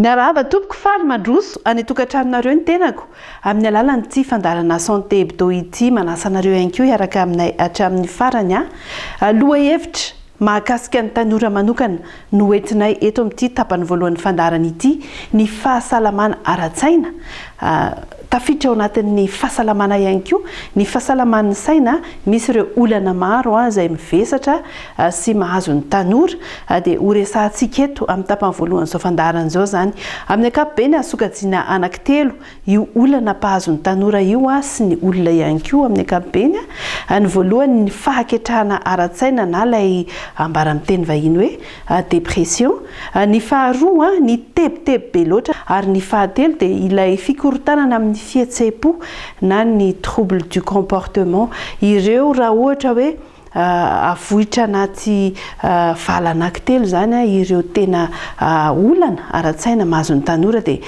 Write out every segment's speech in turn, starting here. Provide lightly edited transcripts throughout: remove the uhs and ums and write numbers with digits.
Miarahaba tompoko faly mandroso any an-tokantranonareo ny tenako amin'ny alalan'ity fandaharana Santé Hebdo ity manasa anareo ihany koa hiaraka aminay hatramin'ny farany a Lohahevitra mahakasika ny tanora manokana no entinay eto amin'ity tapany voalohan'ny fandaharana ity ny fahasalamana ara-tsaina Tafiditra ao anatin'ny fahasalamana ihany koa ny fahasalaman'ny saina, misy ireo olana maro izay mivesatra sy mahazo ny tanora dia ho resahantsika eto amin'ny tapany voalohan'izao fandaharana izao izany. Amin'ny ankapobeny azo sokajiana anankitelo io olana mpahazo ny tanora io sy ny olona ihany koa amin'ny ankapobeny. Ny voalohany ny fahaketrahana ara-tsaina na ilay ambara amin'ny teny vahiny hoe dépression. Ny faharoa ny tebiteby be loatra ary ny fahatelo dia ilay fikorontanana amin'ny fihetseham-po na ny trouble du comportement. Ireo raha ohatra hoe avoitra anaty vala anankitelo izany ireo tena olana ara-tsaina mahazo ny tanora dia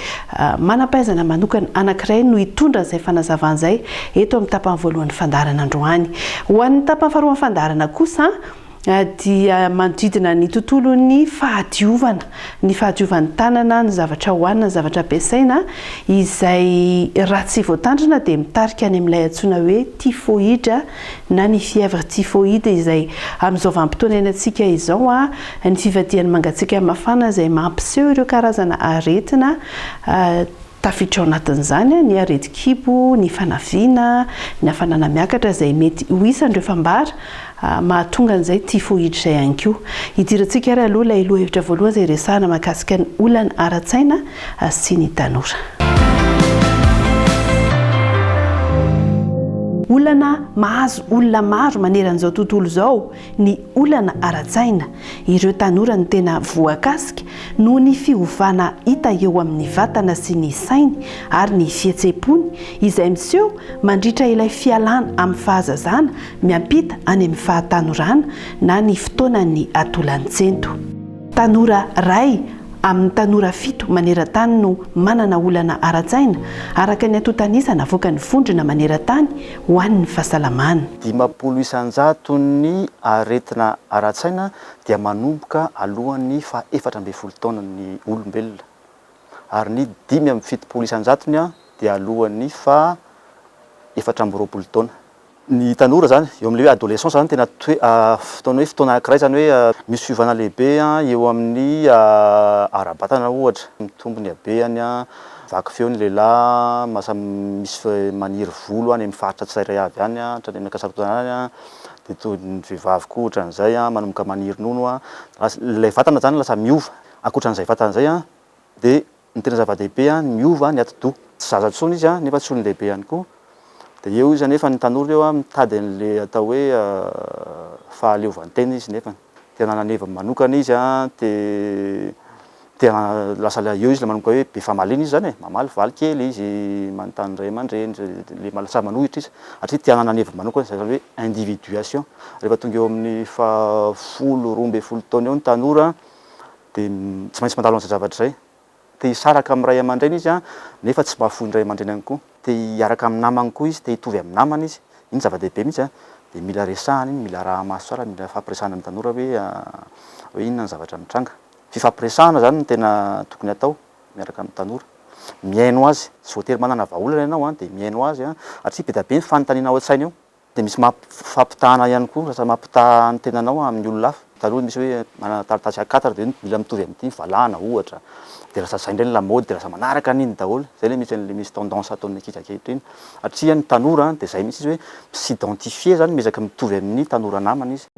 manam-pahaizana manokana anankiray no hitondra an'izay fanazavana izay eto amin'ny tapany voalohan'ny fandaharana androany. Ho an'ny tapany faharoan'ny fandaharana kosa dia manodidina ny tontolon'ny fahadiovana, ny fahadiovan'ny tanana, ny zavatra hohanina, ny zavatra ampiasaina, izay raha tsy voatandrina dia mitarika any amin'ilay antsoina hoe typhoïde na ny fièvre typhoïde izay amin'izao vanim-potoana iainantsika izao, ny fivadihan'ny mangatsiaka mafana izay mampiseho ireo karazana aretina tafiditra ao anatin'izany ny aretin-kibo, ny fanaviana, ny hafanana miakatra izay mety ho isan'ireo fambara mahatonga an'izay typhoïde izay ihany koa. Hidirantsika ary aloha ilay lohahevitra voalohany izay resahana mahakasika ny olana ara-tsaina sy ny tanora. Olana mahazo olona maro maneran'izao tontolo izao ny olana ara-tsaina. Ireo tanora no tena voakasika noho ny fiovana hita eo amin'ny vatana sy ny sainy ary ny fihetseham-pony izay miseho mandritra ilay fialana amin'ny fahazazana miampita any amin'ny fahatanorana na ny fotoanan'ny atolan-tsento. Tanora iray amin'ny tanora fito maneran-tany no manana olana ara-tsaina, araka ny antontan'isa navoakan'ny Vondrona maneran-tany ho an'ny fahasalamana. 50 isan-jaton'ny aretina ara-tsaina dia manomboka alohan'ny faha 14 taonan'ny olombelona, ary ny 75 isan-jatony dia alohan'ny faha 24 taona. Ny tanora zany, eo amin'ilay hoe adolescence zany tena toe- fotoana hoe fotoana anankiray zany hoe misy fiovana lehibe eo amin'ny ara-batana ohatra, mitombo ny habehany, vaky feo ny lehilahy, lasa misy maniry volo any amin'ny faritra tsirairay avy any hatrany amin'ny ankasarotana any, dia toy ny vehivavy koa ohatran'izay, manomboka maniry nono, lasa ilay vatana zany lasa miova, ankoatran'izay vatana izay dia Ny tena zava-dehibe an, miova ny atidoha. Tsy zaza intsony izy an, nefa tsy olon-dehibe ihany koa. Dia eo izy anefa, ny tanora eo an, mitady an'ilay atao hoe fahaleovantena izy nefany. Te hanana ny heviny manokana izy an, te te hanana, lasa ilay eo izy ilay manomboka hoe be famaliana izy izany e, mamalivaly kely izy, manontany ray aman-dreny, ilay lasa manohitra izy satria te hanana ny heviny manokana, izay atao hoe individuation. Rehefa tonga eo amin'ny faha folo, 12 taona eo ny tanora Dia tsy maintsy mandalo an'izay zavatra izay. Te hisaraka amin'ny ray aman-dreny izy nefa tsy mahafoy ny ray aman-dreny ihany koa. Te hiaraka amin'ny namany koa izy, te hitovy amin'ny namany izy. Iny zava-dehibe mihitsy an. Dia mila resahana iny, mila araha-maso tsara, mila ifampiresahana amin'ny tanora hoe hoe inona ny zavatra mitranga. Fifampiresahana izany no tena tokony hatao miaraka amin'ny tanora. Mihaino azy, tsy voatery manana vahaolana ianao an, dia mihaino azy an, satria be dia be ny fanontaniana ao an-tsainy ao. Dia misy fampitahana ihany koa, lasa mampitaha ny tenanao amin'ny olona hafa. Taloha misy hoe manana taratasy A4 dia hoe mila mitovy amin'ity ny valahana ohatra. Dia lasa izay indray ny lamaody dia lasa manaraka an'iny daholo. Izay ilay misy an'ilay misy tendance ataon'ny ankizy ankehitriny. Satria ny tanora dia izay mihitsy izy hoe mi-s'identifier izany, miezaka mitovy amin'ny tanora namany izy.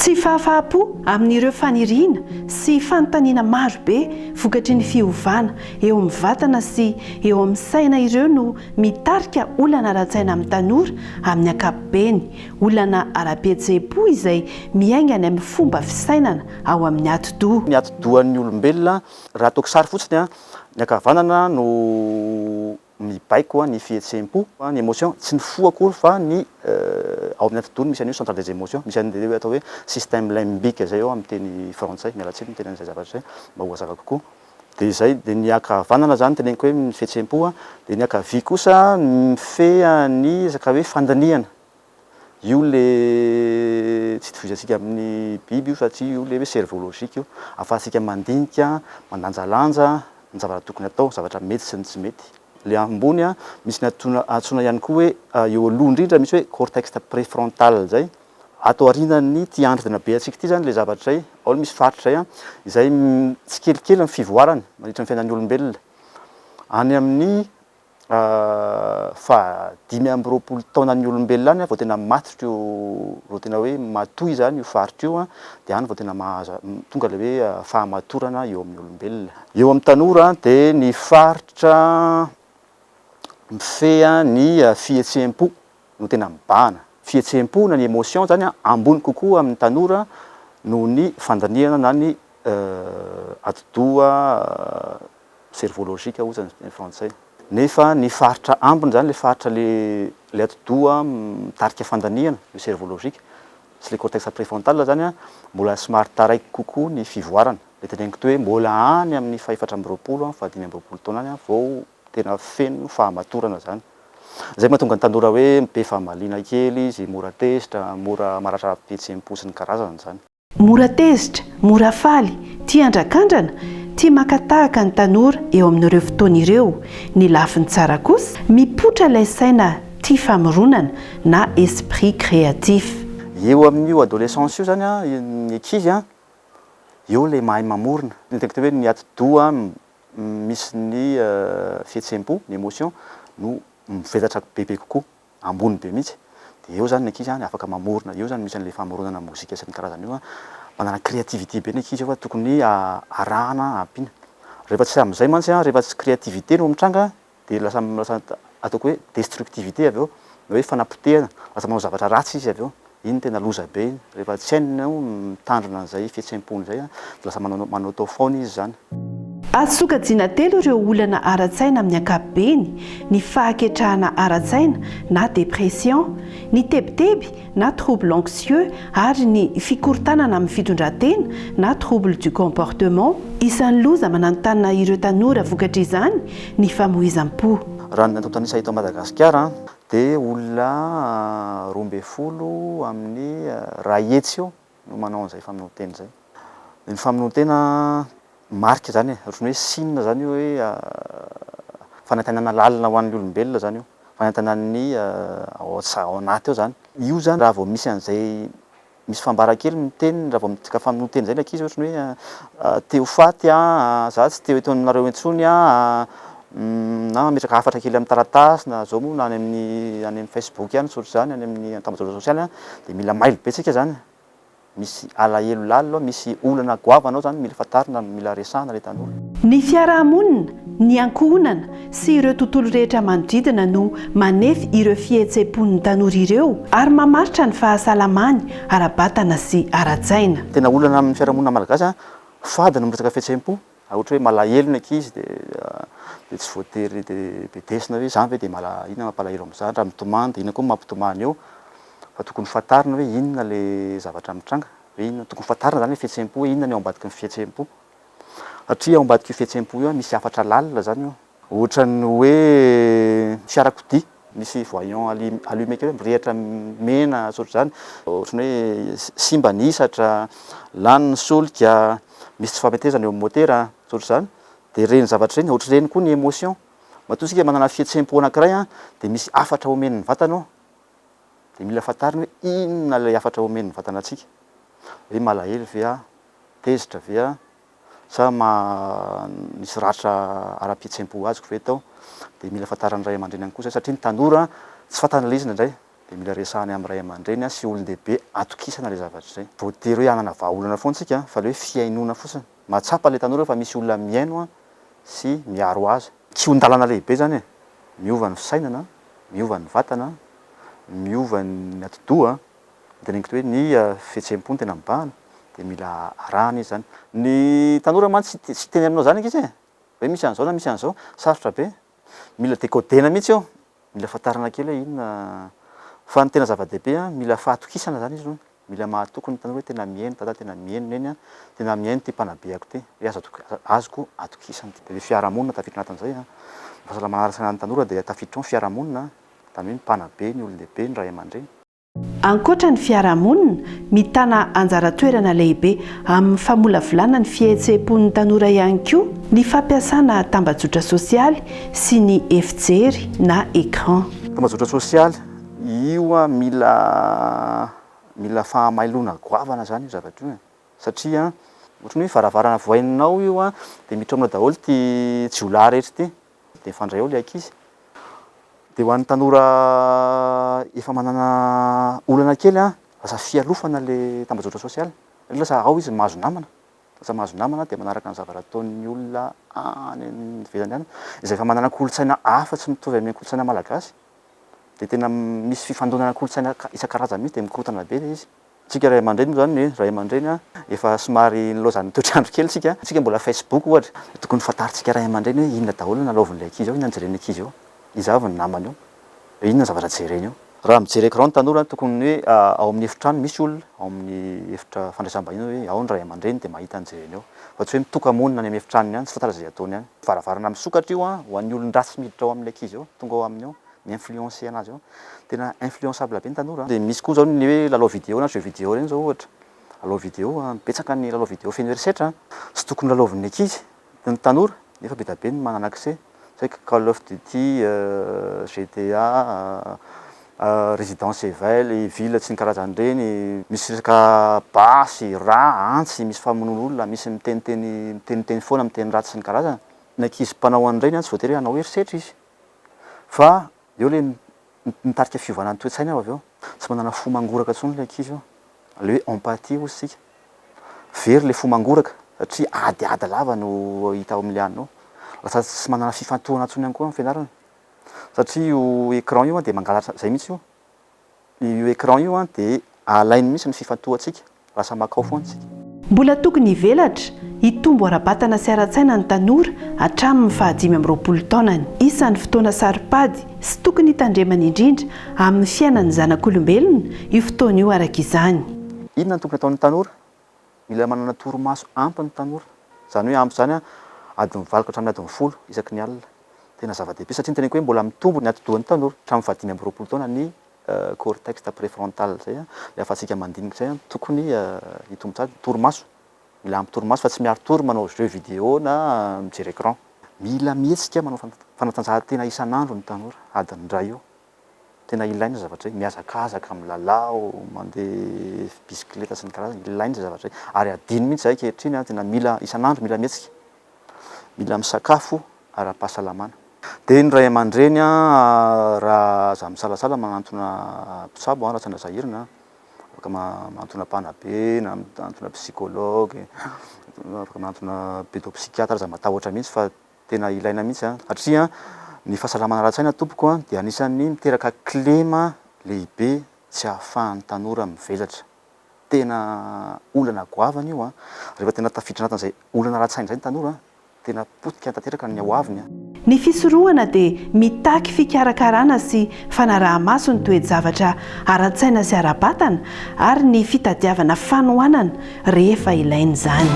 Tsy fahafaham-po amin'ireo faniriana sy fanontaniana maro be vokatry ny fiovana eo amin'ny vatana sy eo amin'ny saina ireo no Mitarika olana ara-tsaina amin'ny tanora amin'ny ankapobeny, olana ara-pihetseham-po izay miainga any amin'ny fomba fisainana ao amin'ny atidoha. Ny atidohan'ny olombelona, raha ataoko sary fotsiny, ny ankavanana no mibaiko ny fihetseham-po, ny émotion, tsy ny fo akory fa ny ao amin'ny atidoha no misy an'io centre des émotions, misy an'ilay atao hoe système limbique izay ao amin'ny teny frantsay, miala tsiny miteny an'izay zavatra izay mba ho hazava kokoa. Dia izay, dia ny ankavanana izany teneniko hoe ny fihetseham-po an, dia ny ankavia kosa mifehy ny resaka hoe fandinihana. Io le tsy itovizantsika amin'ny biby io satria io le hoe cerveau logique io, ahafahantsika mandinika, mandanjalanja. ny zavatra tokony atao, zavatra mety sy ny tsy mety. Ilay ambony misy ny antsoina antsoina ihany koa hoe eo aloha indrindra misy hoe cortex préfrontal izay, ato aorianan'ny ity andry tena be antsika ity izany ilay zavatra izay, ao misy faritra izay izay tsikelikely ny fivoarany mandritra ny fiainan'ny olombelona. Any amin'ny Faha 25 taonan'ny olombelona any vao tena matotra io, vao tena hoe matoy izany io faritra io dia any vao tena mahazo, tonga ilay hoe fahamatorana eo amin'ny olombelona. Eo amin'ny tanora dia ny faritra mifehy ny fihetseham-po no tena mibahana. Fihetseham-po na ny émotion izany ambony kokoa amin'ny tanora noho ny fandinihana na ny atidoha cerveau logique hozy ny teny frantsay. Nefa ny faritra ambiny izany, ilay faritra le le atidoha mitarika fandinihana, le cerveau logique sy le cortex préfrontal izany an, mbola somary taraiky kokoa ny fivoarana. Ilay teneniko teo hoe mbola any amin'ny fahefatra amby roapolo, fahadimy amby roapolo taona any vao tena feno fahamatorana izany. Izay mahatonga ny tanora hoe be fahamaliana kely izy, mora tezitra, mora maratra ara-pihetseham-po sy ny karazany izany. Mora tezitra, mora faly, tia andrakandrana, tia maka tahaka ny tanora eo amin'ireo fotoana ireo. Ny lafiny tsara kosa, mipoitra ilay saina tia famoronana na esprit créatif. Eo amin'io adolescence io izany ny ankizy, eo ilay mahay mamorona. Ny tiako atao hoe ny atidoha misy ny fihetseham-po, ny émotion, no mivelatra bebe kokoa, ambony be mihitsy. Dia eo izany ny ankizy afaka mamorona, eo izany misy an'ilay famoronana mozika sy ny karazany io. Manana créativité be ny ankizy eo fa tokony arahana, ampiana. Rehefa tsy amin'izay mantsy, rehefa tsy créativité no mitranga dia lasa lasa ataoko hoe destructivité avy eo, na hoe fanapotehana, lasa manao zavatra ratsy izy avy eo. Iny tena loza be iny, rehefa tsy hainy ny mitandrina an'izay fihetseham-pony izay dia lasa manao manaotao foana izy izany. Azo sokajiana telo ireo olana ara-tsaina amin'ny ankapobeny, ny fahaketrahana ara-tsaina na dépression, ny tebiteby na trouble anxieux ary ny fikorontanana amin'ny fitondran-tena na trouble du comportement. Isan'ny loza mananontanona ireo tanora vokatr'izany ny famoizam-po. Raha ny antontan'isa eto Madagasikara dia olona 12 amin'ny iray hetsy eo no manao an'izay famonoan-tena izay. Ny famonoan-tena marika izany e, ohatran'ny hoe signe izany io hoe fanaintainana lalina ho an'ny olombelona izany io, fanaintainan'ny ao ao anaty ao izany. Io izany raha vao misy an'izay misy fambara kely miteny raha vao midika famonoan-tena izay ny ankizy ohatran'ny hoe te ho faty aho, za tsy te ho eto aminareo intsony aho, na mametraka hafatra kely amin'ny taratasy na zao moa na any amin'ny any amin'ny facebook any sy ohatr'izany, any amin'ny tambajotra sosialy dia mila mailo be tsika izany. Misy alahelo lalina ao, misy olana goavana ao izany mila fantarina, mila resahana ilay tanora. Ny fiarahamonina, ny ankohonana sy ireo tontolo rehetra manodidina no manefy ireo fihetseham-pon'ny tanora ireo ary mamaritra ny fahasalamany ara-batana sy ara-tsaina. Tena olana amin'ny fiarahamonina malagasy, fady ny miresaka fihetseham-po. Raha ohatra hoe malahelo ny ankizy dia dia tsy voatery dia bedesina hoe izany ve dia mala inona mampalahelo amin'izany, raha mitomany dia inona koa no mampitomany eo, fa tokony fantarina hoe inona ilay zavatra mitranga, hoe inona, tokony fantarina izany ilay fihetseham-po hoe inona ny ao ambadiky ny fihetseham-po, satria ao ambadik'io fihetseham-po io misy hafatra lalina izany io. Ohatran'ny hoe fiarakodia misy voyant allumé kely hoe mirehitra mena sy ohatr'izany, ohatran'ny hoe simba ny hisatra, lany ny solika, misy tsy fahametezana eo amin'ny motera sy ohatr'izany, dia ireny zavatra ireny, ohatr'ireny koa ny émotion, matoa isika manana fihetseham-po anankiray dia misy hafatra omen'ny vatana ao, dia mila fantarina hoe inona ilay hafatra omen'ny vatana antsika, hoe malahelo ve aho, tezitra ve aho, Sa ma nisy ratra ara-pihetseham-po azoko ve tao? Dia mila fantaran'ny ray aman-dreny ihany koa izay satria ny tanora tsy fantany ilay izy indraindray dia mila resahany amin'ny ray aman-dreny sy olon-dehibe atokisana ilay zavatra izay. Voatery hoe hanana vahaolana foana isika fa ilay hoe fihainoana fotsiny. Mahatsapa ilay tanora fa misy olona mihaino sy miaro azy. Kihon-dalana lehibe izany e! Miova ny fisainana, miova ny vatana, miova ny atidoha. Teneniko hoe ny fihetseham-po no tena mibahana dia mila arahana izy zany. Ny tanora mantsy tsy hiteny aminao zany ankizy e! Hoe misy an'izao na misy an'izao, sarotra be. Mila decodena mihitsy eo, mila fantarina kely hoe inona fa ny tena zava-dehibe an, mila fahatokisana zany izy aloha, mila mahatoky ny tanora hoe tena mihaino dada, tena mihaino neny an, tena mihaino ity mpanabeako ity, hoe azo azoko atokisana. Dia ilay fiarahamonina tafiditra anatin'izay an, ny fahasalamana ara-tsaina an'ny tanora dia tafiditra ao ny fiarahamonina, izany hoe ny mpanabe, ny olon-dehibe, ny ray aman-dreny. Ankoatra ny fiarahamonina, mitana anjara toerana lehibe amin'ny famolavolana ny fihetseham-pon'ny tanora ihany koa ny fampiasana tambajotra sosialy sy ny efijery na écran. Tambajotra sosialy, io mila mila fahamailoana goavana izany io zavatra io e! Satria ohatran'ny hoe varavarana vohainao io dia miditra ao aminao daholo ity jiolahy rehetra ity. Dia mifandray ao ilay ankizy. Dia ho an'ny tanora efa manana olana kely an, lasa fialofana ilay tambajotra sosialy. Lasa ao izy mahazo namana, lasa mahazo namana dia manaraka ny zavatra ataon'ny olona any ivelany any, izay efa manana kolontsaina hafa tsy mitovy amin'ny kolontsaina malagasy. Dia tena misy fifandonana kolontsaina isan-karazany mihitsy dia mikorontana be ilay izy. Tsika ray aman-dreny moa zany, ray aman-dreny a, efa somary nilaozan'ny toetr'andro kely tsika, tsika mbola Facebook ohatra, tokony fantarintsika ray aman-dreny hoe inona daholo no lalaovin'ilay ankizy ao, inona no jeren'ny ankizy ao, iza avy ny namany ao, inona ny zavatra jereny ao. Raha mijery écran ny tanora tokony hoe ao amin'ny efitrano misy olona, ao amin'ny efitra fandraisam-bahiny hoe ao ny ray aman-dreny dia mahita ny jereny ao, fa tsy hoe mitoka-monina any amin'ny efitranony any, tsy fantatra izay ataony any. Varavarana misokatra io an, ho an'ny olon-dratsy miditra ao amin'ilay ankizy ao, tonga ao aminy ao. mi-influencer anazy eo. Tena influençable be ny tanora. Dia misy koa zao ny hoe lalao vidéo na jeux vidéo ireny zao ohatra. Lalao vidéo, betsaka ny lalao vidéo feno herisetra an. Tsy tokony lalaovin'ny ankizy, ny tanora, nefa be dia be ny manana accès. Tsy haiko Call of Duty, GTA, Residence Evil, Evil sy ny karazany ireny. Misy resaka basy, rà, antsy, misy famonoan'olona, misy miteniteny miteniteny foana, miteny ratsy sy ny karazany. Ny ankizy mpanao an'ireny an, tsy voatery hoe hanao herisetra izy. Fa eo le mitarika fiovana ny toe-tsaina avy eo. Tsy manana fo mangoraka intsony ilay ankizy io. Le hoe empathie hozy isika. Very le fo mangoraka satria adiady lava no hita ao amin'ilay anona ao. Lasa tsy manana fifantohana intsony ihany koa amin'ny fianarana. Satria io écran io dia mangalatra, zay mihitsy io. Io écran io dia alainy mihitsy ny fifantohantsika, lasa makao foana isika. Mbola tokony hivelatra, hitombo ara-batana sy ara-tsaina ny tanora hatramin'ny faha-25 taonany. Isan'ny fotoana saro-pady sy tokony hitandremana indrindra amin'ny fiainan'ny zanak'olombelona io fotoana io araka izany. Inona no tokony ataon'ny tanora? Mila manana torimaso ampy ny tanora. Izany hoe ampy izany adiny valo ka hatramin'ny adiny folo isaky ny alina. Tena zava-dehibe satria ny teneniko hoe mbola mitombo ny atidohan'ny tanora hatramin'ny faha-25 taona ny cortex préfrontal izay, ilay ahafahantsika mandinika izay tokony hitombo tsara. Torimaso, mila ampy torimaso fa tsy miari-tory manao jeux vidéo na mijery écran. Mila mihetsika manao fanatanjahantena isan'andro ny tanora, adiny iray eo. Tena ilaina izay zavatra izay, mihazakazaka, milalao, mandeha bisikileta sy ny karazany, ilaina izay zavatra izay. Ary adino mihitsy izahay ankehitriny an, tena mila isan'andro mila mihetsika, mila misakafo ara-pahasalamana. Dia ny ray aman-dreny an, raha aza misalasala manantona mpitsabo an, raha sendra sahirana an, afaka manantona mpanabe na manantona psychologue, afaka manantona pédopsychiatre, aza matahotra mihitsy fa Tena ilaina mihitsy an, satria ny fahasalamana ara-tsaina tompoko an dia anisan'ny miteraka kilema lehibe tsy ahafahan'ny tanora mivelatra. Tena olana goavana io an, rehefa tena tafiditra anatin'izay olana ara-tsaina izay ny tanora an, tena potika tanteraka ny ho aviny an. Ny fisorohana dia mitaky fikarakarana sy fanaraha-maso ny toe-javatra ara-tsaina sy ara-batana ary ny fitadiavana fanohanana rehefa ilaina izany.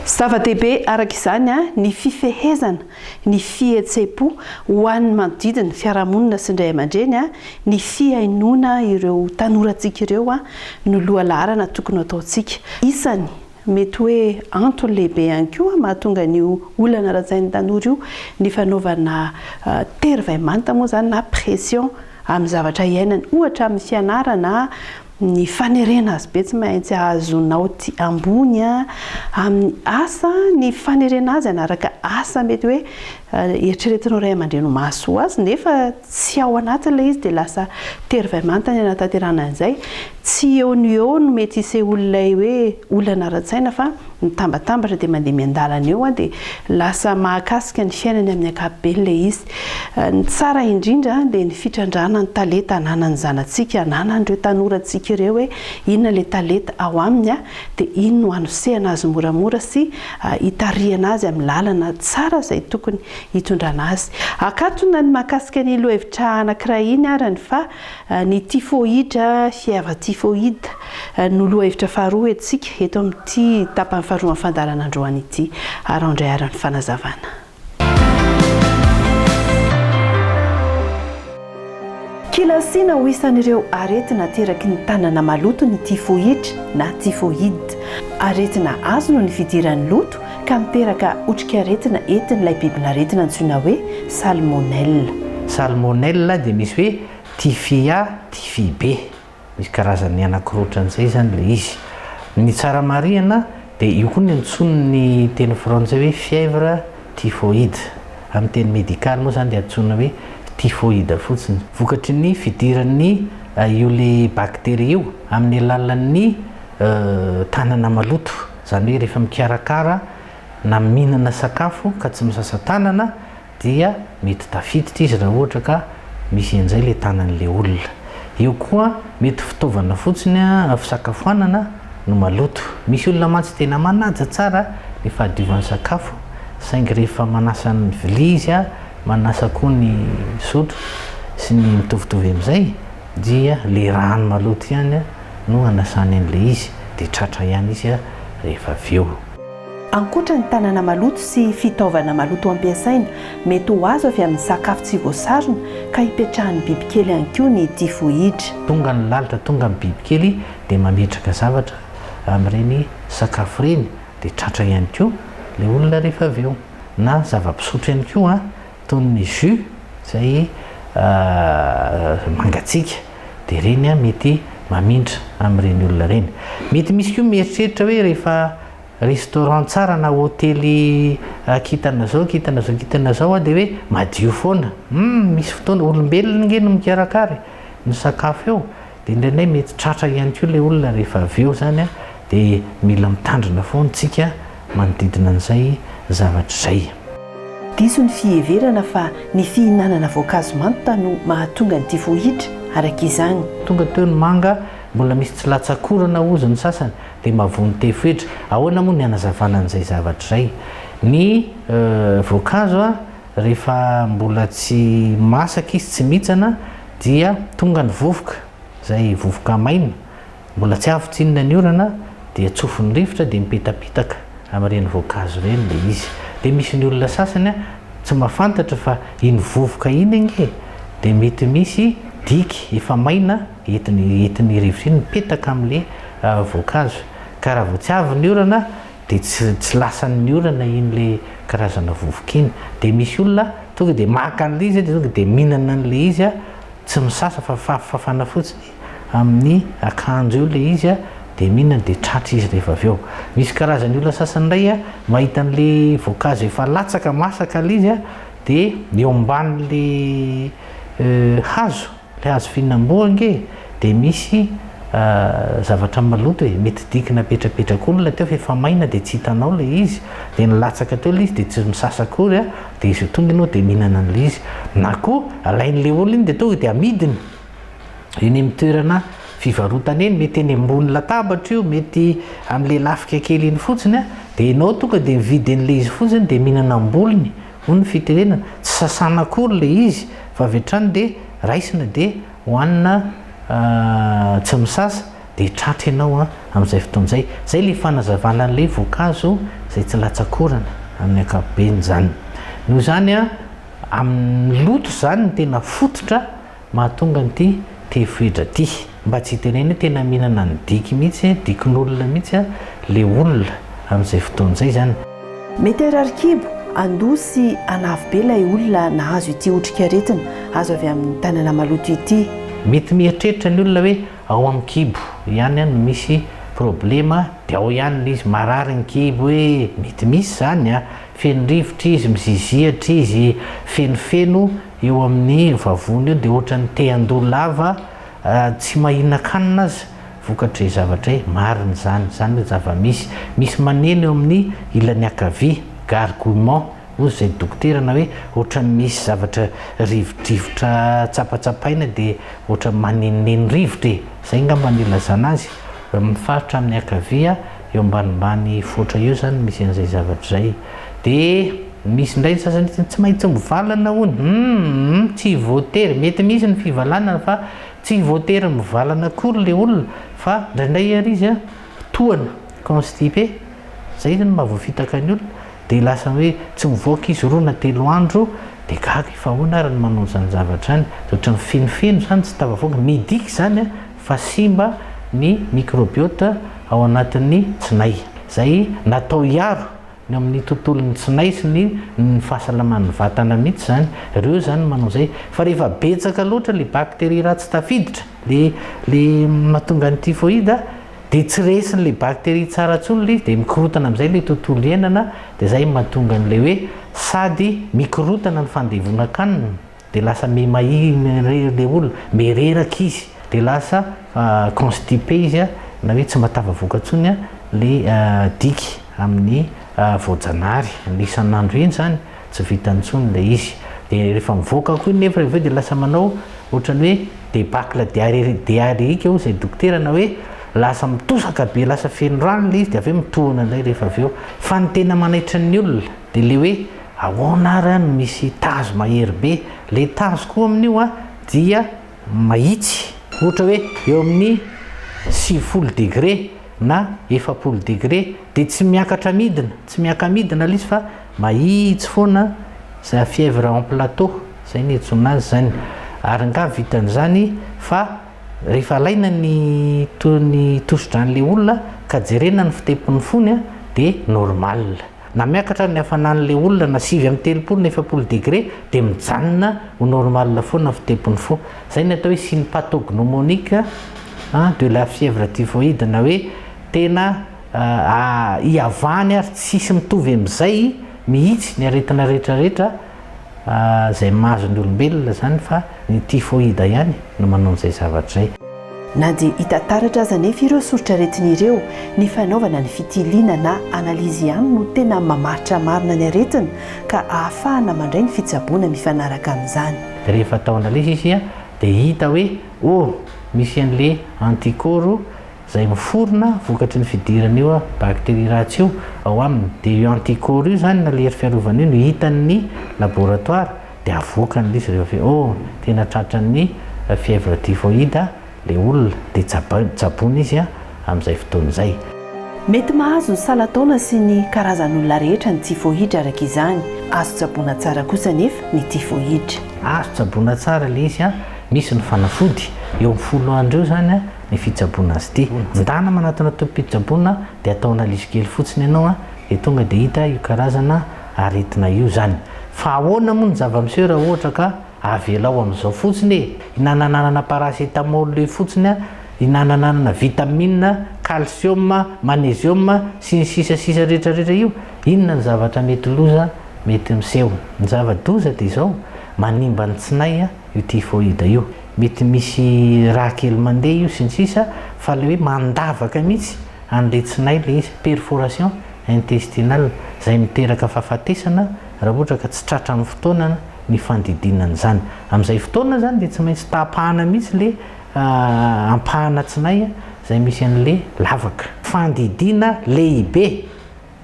Zava-dehibe araka izany ny fifehezana ny fihetseham-po ho an'ny manodidina, fiarahamonina sy ny ray aman-dreny, ny fihainoana ireo tanorantsika ireo no lohalaharana tokony ho ataontsika. Isany mety hoe antony lehibe ihany koa mahatonga an'io olana ara-tsain'ny tanora io ny fanaovana tery vay manta moa izany na pression amin'ny zavatra iainany, ohatra amin'ny fianarana, ny fanerena azy be tsy maintsy hahazo naoty ambony, amin'ny asa, ny fanerena azy hanaraka asa mety hoe eritreretinao ray aman-dreny ho mahasoa azy nefa tsy ao anatiny ilay izy dia lasa tery vay manta ny hanatanterahana an'izay. Tsy eo no eo no mety hisehoan'ilay hoe olana ara-tsaina fa mitambatambatra dia mandeha miandalana eo dia lasa mahakasika ny fiainany amin'ny ankapobeny ilay izy. Ny tsara indrindra dia ny fitrandrahana ny talenta ananan'ny zanatsika, ananan'ireo tanorantsika ireo hoe inona ilay talenta ao aminy dia iny no hanosehana azy moramora sy hitarihana azy amin'ny lalana tsara izay tokony hitondrana azy. Akatona ny mahakasika ny lohahevitra anankiray iny arany fa Ny typhoïde, fièvre typhoïde, no lohahevitra faharoa entintsika eto amin'ity tapany faharoa amin'ny fandaharana androany ity. Araho indray ary ny fanazavana. Kilasiana ho isan'ireo aretina ateraky ny tanana maloto ny tifoidra na typhoïde. Aretina azo noho ny fidiran'ny loto ka miteraka otrikaretina entin'ilay bibin'aretina antsoina hoe salmonelle. Salmonelle dia misy hoe typhi A, typhi B. Misy karazany anankiroa ohatran'izay izany ilay izy. Ny tsara marihana dia io koa no antsoin'ny teny frantsay hoe fièvre typhoïde. Amin'ny teny medikaly moa izany dia antsoina hoe typhoïde fotsiny. Vokatry ny fidiran'ny io ilay bakteria io amin'ny alalan'ny tanana maloto. Izany hoe rehefa mikarakara na mihinana sakafo ka tsy misasa tanana dia mety tafiditra izy raha ohatra ka misy an'izay ilay tanan'ilay olona. Eo koa mety fitaovana fotsiny fisakafoanana no maloto. Misy olona mantsy tena manaja tsara ny fahadiovan'ny sakafo saingy rehefa manasa ny vilia izy, manasa koa ny sotro sy ny mitovitovy amin'izay dia ilay rano maloto ihany no anasany an'ilay izy dia tratra ihany izy rehefa avy eo. Ankoatra ny tanana maloto sy fitaovana maloto ampiasaina, mety ho azo avy amin'ny sakafo tsy voasarona ka ipetrahan'ny bibikely ihany koa ny tifoidra. Tonga ny lalitra, tonga ny bibikely dia mametraka zavatra amin'ireny sakafo ireny dia tratra ihany koa ilay olona rehefa avy eo. Na zava-pisotro ihany koa toy ny jus izay mangatsiaka dia ireny mety mamindra amin'ireny olona ireny. Mety misy koa mieritreritra hoe rehefa restaurant tsara na hotely kintana zao kintana zao kintana zao aho dia hoe madio foana. Humm misy fotoana, olombelona ange no mikarakara e, ny sakafo eo dia indraindray mety tratra ihany koa ilay olona rehefa avy eo izany dia mila mitandrina foana tsika manodidina an'izay zavatra izay. Diso ny fiheverana fa ny fihinanana voankazo manta no mahatonga ny tifoidra, araka izany. Tonga teo ny manga, mbola misy tsy latsakorana hozy ny sasany, dia mahavoa ny tefoidra. Ahoana moa ny hanazavana an'izay zavatra izay? Ny voankazo rehefa mbola tsy masaka izy, tsy mihitsana, dia tonga ny vovoka, izay vovoka maina, Mbola tsy avy tsinona ny orana dia tsofin'ny rivotra dia mipetapetaka amin'ireny voankazo ireny ilay izy. Dia misy ny olona sasany tsy mahafantatra fa iny vovoka iny ange dia mety misy diky efa maina entiny entin'ny rivotra iny mipetaka amin'ilay voankazo. Ka raha vao tsy avy ny orana dia tsy tsy lasan'ny orana iny ilay karazana vovoka iny. Dia misy olona tonga dia maka an'ilay izy dia tonga dia mihinana an'ilay izy tsy misasa fa fafafana fotsiny. amin'ny akanjo eo ilay izy dia mihinana dia tratra izy rehefa avy eo. Misy karazany olona sasany indray mahita an'ilay voankazo efa latsaka masaka ilay izy dia eo ambanin'ilay hazo, ilay hazo fihinam-boa ange dia misy zavatra maloto e, mety diky napetrapetrak'olona teo fa efa maina dia tsy hitanao ilay izy, dia nilatsaka teo ilay izy dia tsy misasa akory dia izy tonga ianao dia mihinana an'ilay izy. Na koa alain'ilay olona iny dia tonga dia amidiny. Eny amin'ny toerana fivarotana eny, mety eny ambony latabatra io, mety amin'ilay lafika kely iny fotsiny an, dia ianao tonga dia mividy an'ilay izy fotsiny dia mihinana am-bolony, hoy ny fitenenana, tsy sasana akory ilay izy fa avy hatrany dia raisina dia hohanina tsy misasa dia tratra ianao amin'izay fotoana izay. Izay ilay fanazavana an'ilay voankazo izay tsy latsak'orana amin'ny ankapobeny izany. Noho izany an, amin'ny loto izany no tena fototra mahatonga an'ity tefoedra ty. Mba tsy hitenena hoe tena mihinana ny diky mihitsy, dikin'olona mihitsy le olona amin'izay fotoana izay izany. Mety harary kibo, handoa sy hanavy be ilay olona nahazo ity otrikaretina azo avy amin'ny tanana maloto ity. Mety mieritreritra ny olona hoe ao amin'ny kibo ihany no misy problema dia ao ihany ilay izy, marary ny kibo e! Mety misy izany a! Feno rivotra izy, mizizihatra izy, fenofeno eo amin'ny vavony eo dia ohatran'ny te handoa lava tsy mahinan-kanina aza vokatr'izay zavatra izay, marina izany, izany no zava-misy. Misy maneno eo amin'ny ilany ankavia, gargouillement, hozy izay dokotera na hoe ohatran'ny misy zavatra rivodrivotra tsapatsapaina dia ohatran'ny manenoneno rivotra e, izay angamba no ilazana azy, amin'ny faritra amin'ny ankavia eo ambanimbany foatra eo izany misy an'izay zavatra izay. Dia misy indray ny sasany tsy maintsy mivalana hono, humm tsy voatery, mety misy ny fivalanana fa tsy voatery mivalana akory ilay olona fa indraindray ary izy an tohana, constipé, izay no mahavoafitaka ny olona, dia lasa hoe tsy mivoaka izy roa na telo andro. Dia gaga fa ahoana ary ny manao an'izany zavatra izany? Dia ohatran'ny fenofeno izany tsy tafavoaka. Midika izany fa simba ny microbiote ao anatin'ny tsinay. Izay natao hiaro ny ao amin'ny tontolon'ny tsinay sy ny ny fahasalaman'ny vatana mihitsy izany. Ireo izany no manao izay. Fa rehefa betsaka loatra ilay bakteria ratsy tafiditra, ilay ilay mahatonga ny typhoïde, Dia tsy resin'ilay bakteria tsara intsony ilay izy dia mikorontana amin'izay ilay tontolo iainana dia izay no mahatonga an'ilay hoe sady mikorontana ny fandevonan-kanina dia lasa miha-mahia ilay olona, miha-reraka izy dia lasa constipé izy na hoe tsy mba tafavoaka intsony ilay diky amin'ny voajanahary, ny isan'andro iny izany tsy vitany intsony ilay izy. Dia rehefa mivoaka koa iny nefa rehefa avy eo dia lasa manao ohatran'ny hoe Débâcle diarrhéique hoy izay dokotera na hoe lasa mitosaka be lasa feno rano ilay izy dia avy eo mitohana indray rehefa avy eo. Fa ny tena manaitra ny olona dia ilay hoe ahoana ary no misy tazo mahery be. Ilay tazo koa amin'io dia mahitsy. Ohatra hoe eo amin'ny 90 degré na 40 degré dia tsy miakatra midina, tsy miaka-midina ilay izy fa mahitsy foana izay fièvre en plateau. Zay ny iantsoana azy zany. Ary nga vitan'izany fa rehefa alaina ny ny tosidran'le olona ka jerena ny fitepon'ny fony de normal. Na miakatra ary ny hafanan'le olona na 39 na 40 degré de mijanona ho normal foana ny fitepon'ny fo. Zay ny atao hoe signe pathognomonique de la fièvre typhoïde na hoe tena iavahany ary tsisy mitovy amin'izay mihitsy ny aretina rehetra rehetra Izay mahazo ny olombelona izany fa ny typhoïde ihany no manao an'izay zavatra izay. Na dia hita taratra aza anefa ireo soritr'aretina ireo, ny fanaovana ny fitiliana na analyse ihany no tena mamaritra marina ny aretina ka ahafahana mandray ny fitsaboana mifanaraka amin'izany. Rehefa atao analyse izy dia hita hoe oh misy an'le anticorps izay miforona vokatry ny fidiran'io bakteria ratsy io ao aminy, dia io anticorps io izany na ilay hery fiarovana io no hitan'ny laboratoire dia avoakany ilay izy rehefa avy eo, oh tena tratran'ny fièvre typhoïde ilay olona dia tsaboina izy amin'izay fotoana izay. Mety mahazo ny salan-taona sy ny karazan'olona rehetra ny typhoïde araka izany. Azo tsaboina tsara kosa anefa ny typhoïde. Azo tsaboina tsara ilay izy, misy ny fanafody, eo amin'ny 10 andro eo izany ny fitsaboana azy ity. Ndana manatona tobim-pitsaboana dia atao analyse kely fotsiny ianao dia tonga dia hita io karazana aretina io izany. Fa ahoana moa ny zava-miseho raha ohatra ka avelao amin'izao fotsiny e? Hinanananana paracetamol io fotsiny, hinanananana vitamine, calcium, magnésium sy ny sisa sisa rehetra rehetra io, inona ny zavatra mety loza mety miseho? Ny zava-doza dia izao, manimba ny tsinay io typhoïde io. Mety misy rà kely mandeha io sy ny sisa fa ilay hoe mandavaka mihitsy an'ilay tsinay ilay izy, perforation intestinale, izay miteraka fahafatesana raha ohatra ka tsy tratra amin'ny fotoana ny fandidiana an'izany. Amin'izay fotoana izany dia tsy maintsy tapahana mihitsy ilay ampahana tsinay izay misy an'ilay lavaka. Fandidiana lehibe.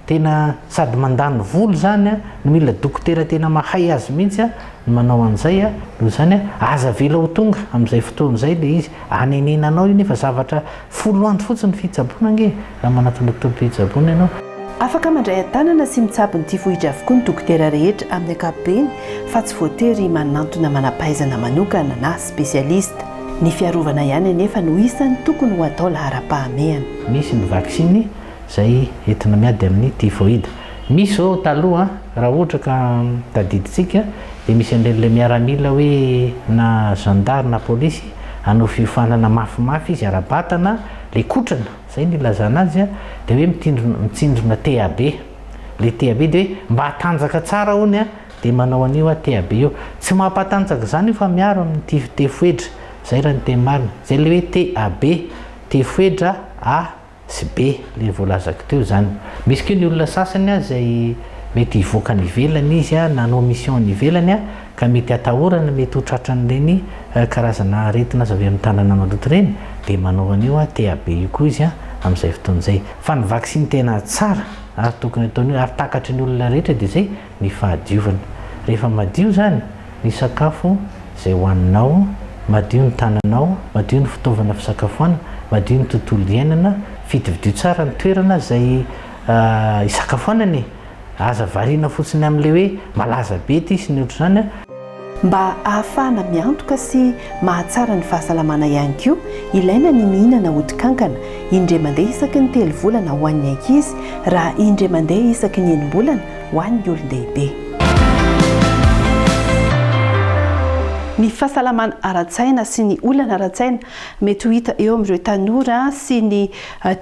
Tena sady mandany vola izany no mila dokotera tena mahay azy mihitsy no manao an'izay noho izany aza avela ho tonga amin'izay fotoana izay ilay izy anenenanao io nefa zavatra 10 andro fotsiny ny fitsaboana ange raha manatona tobim-pitsaboana ianao. Afaka mandray an-tanana sy mitsabo ny tifoidra avokoa ny dokotera rehetra amin'ny ankapobeny fa tsy voatery manantona manam-pahaizana manokana na spesialista. Ny fiarovana ihany anefa no isan'ny tokony ho atao laharam-pahamehana. Misy ny vaksiny izay entina miady amin'ny typhoïde. Misy izao taloha raha ohatra ka tadidintsika dia misy an'ireny ilay miaramila hoe na gendarme na polisy hanao fiofanana mafimafy izy ara-batana ilay kotrana, izay no ilazana azy, dia hoe mitindrona mitsindrona TAB. Ilay TAB dia hoe mba hatanjaka tsara hono dia manao an'io TAB io. Tsy mampatanjaka izany io fa miaro amin'ny typhoedra, izay raha ny teny marina. Izay ilay hoe TAB, typhoedra A. sy be le voalazako teo zany. Misy koa ny olona sasany izay mety hivoaka any ivelany izy na hanao mission any ivelany ka mety atahorana mety ho tratran'ireny karazana aretina azo avy amin'ny tanana maloto ireny dia manao an'io TAB io koa izy amin'izay fotoana izay. Fa ny vaksiny tena tsara ary tokony ataon'io ary takatry ny olona rehetra dia izay ny fahadiovana. Rehefa madio izany ny sakafo izay hohaninao, madio ny tananao, madio ny fitaovana fisakafoana, madio ny tontolo iainana, fidifidio tsara ny toerana izay hisakafoanana e! Aza variana fotsiny amin'ilay hoe malaza be ity sy ny ohatr'izany a. Mba ahafahana miantoka sy mahatsara ny fahasalamana ihany koa, ilaina ny mihinana odi-kankana, indray mandeha isaky ny telo volana ho an'ny ankizy, raha indray mandeha isaky ny enim-bolana ho an'ny olon-dehibe. Ny fahasalamana ara-tsaina sy ny olana ara-tsaina mety ho hita eo amin'ireo tanora sy ny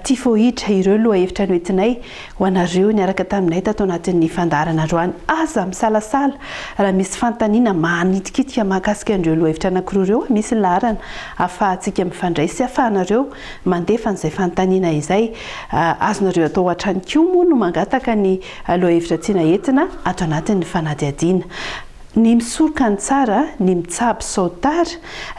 tifoidra ireo lohahevitra noentinay ho anareo niaraka taminay tato anatin'ny fandaharana androany. Aza misalasala raha misy fanontaniana manitikitika mahakasika an'ireo lohahevitra anankiroa ireo, misy ny laharana ahafahantsika mifandray sy ahafahanareo mandefa an'izay fanontaniana izay. Azonareo atao hatrany koa moa no mangataka ny lohahevitra tiana entina ato anatin'ny fanadihadiana. Ny misoroka ny tsara, ny mitsabo sao tara,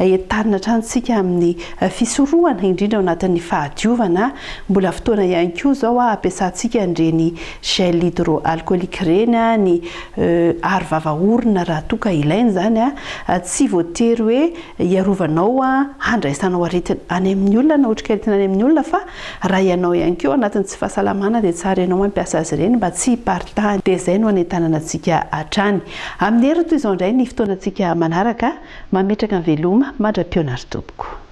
entanina hatrany isika amin'ny fisorohana, indrindra ao anatin'ny fahadiovana. Mbola fotoana ihany koa izao hampiasantsika an'ireny gel hydroalcoolique ireny, ny aro vava orona raha toa ka ilaina izany. Tsy voatery hoe hiarovanao handraisanao aretina any amin'ny olona na otrikaretina any amin'ny olona fa raha ianao ihany koa ao anatin'ny tsy fahasalamana dia tsara ianao mampiasa azy ireny mba tsy hiparitahany. Dia izay no hanentanana antsika hatrany. Amin'ny heriny toy izao indray ny fotoanantsika manaraka. Mametraka ny veloma mandra-pihaona ry tompoko.